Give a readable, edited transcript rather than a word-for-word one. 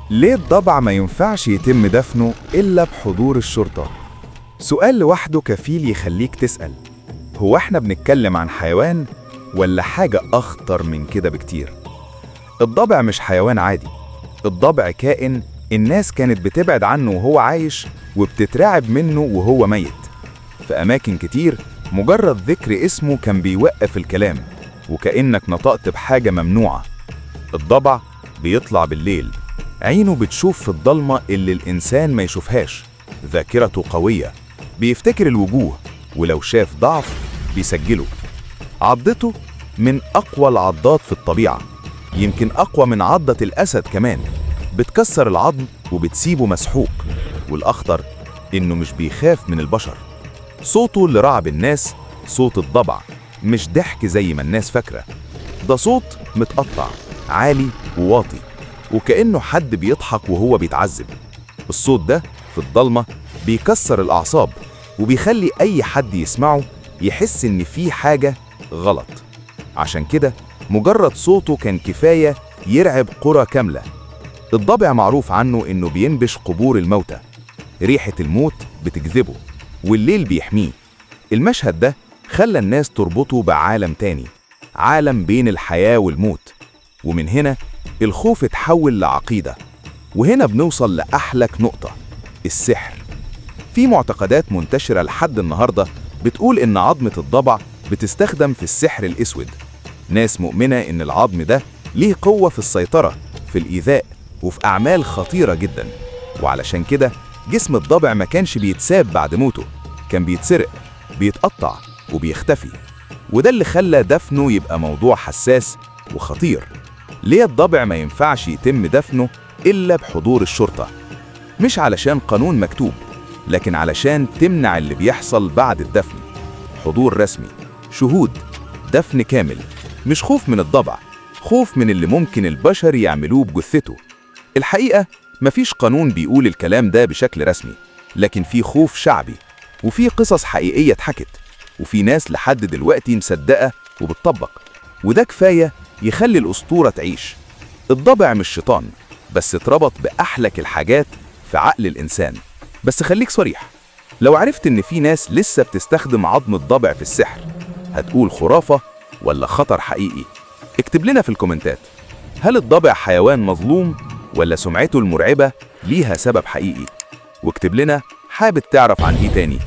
ليه الضبع ما ينفعش يتم دفنه إلا بحضور الشرطة؟ سؤال لوحده كفيل يخليك تسأل، هو احنا بنتكلم عن حيوان ولا حاجة أخطر من كده بكتير؟ الضبع مش حيوان عادي، الضبع كائن الناس كانت بتبعد عنه وهو عايش وبتترعب منه وهو ميت. في أماكن كتير مجرد ذكر اسمه كان بيوقف الكلام، وكأنك نطقت بحاجة ممنوعة. الضبع بيطلع بالليل، عينه بتشوف في الضلمة اللي الإنسان ما يشوفهاش، ذاكرته قوية، بيفتكر الوجوه، ولو شاف ضعف بيسجله. عضته من أقوى العضات في الطبيعة، يمكن أقوى من عضة الأسد كمان، بتكسر العظم وبتسيبه مسحوق. والأخطر إنه مش بيخاف من البشر. صوته اللي رعب الناس صوت الضبع، مش ضحك زي ما الناس فاكرة، ده صوت متقطع، عالي وواطي، وكأنه حد بيضحك وهو بيتعذب. الصوت ده في الضلمة بيكسر الأعصاب، وبيخلي أي حد يسمعه يحس إن في حاجة غلط. عشان كده مجرد صوته كان كفاية يرعب قرى كاملة. الضبع معروف عنه إنه بينبش قبور الموتى، ريحة الموت بتجذبه والليل بيحميه. المشهد ده خلى الناس تربطه بعالم تاني، عالم بين الحياة والموت، ومن هنا الخوف اتحول لعقيدة. وهنا بنوصل لأحلك نقطة، السحر. في معتقدات منتشرة لحد النهاردة بتقول إن عظمة الضبع بتستخدم في السحر الأسود. ناس مؤمنة إن العظم ده ليه قوة في السيطرة، في الإيذاء، وفي أعمال خطيرة جدا. وعلشان كده جسم الضبع ما كانش بيتساب بعد موته، كان بيتسرق، بيتقطع، وبيختفي. وده اللي خلى دفنه يبقى موضوع حساس وخطير. ليه الضبع ما ينفعش يتم دفنه إلا بحضور الشرطة؟ مش علشان قانون مكتوب، لكن علشان تمنع اللي بيحصل بعد الدفن. حضور رسمي، شهود، دفن كامل. مش خوف من الضبع، خوف من اللي ممكن البشر يعملوه بجثته. الحقيقة مفيش قانون بيقول الكلام ده بشكل رسمي، لكن في خوف شعبي، وفي قصص حقيقية اتحكت، وفي ناس لحد دلوقتي مصدقة وبتطبق، وده كفاية يخلي الأسطورة تعيش. الضبع مش شيطان، بس اتربط بأحلك الحاجات في عقل الإنسان. بس خليك صريح، لو عرفت إن في ناس لسه بتستخدم عظم الضبع في السحر، هتقول خرافة ولا خطر حقيقي؟ اكتب لنا في الكومنتات، هل الضبع حيوان مظلوم ولا سمعته المرعبة ليها سبب حقيقي؟ واكتب لنا حابب تعرف عن ايه تاني.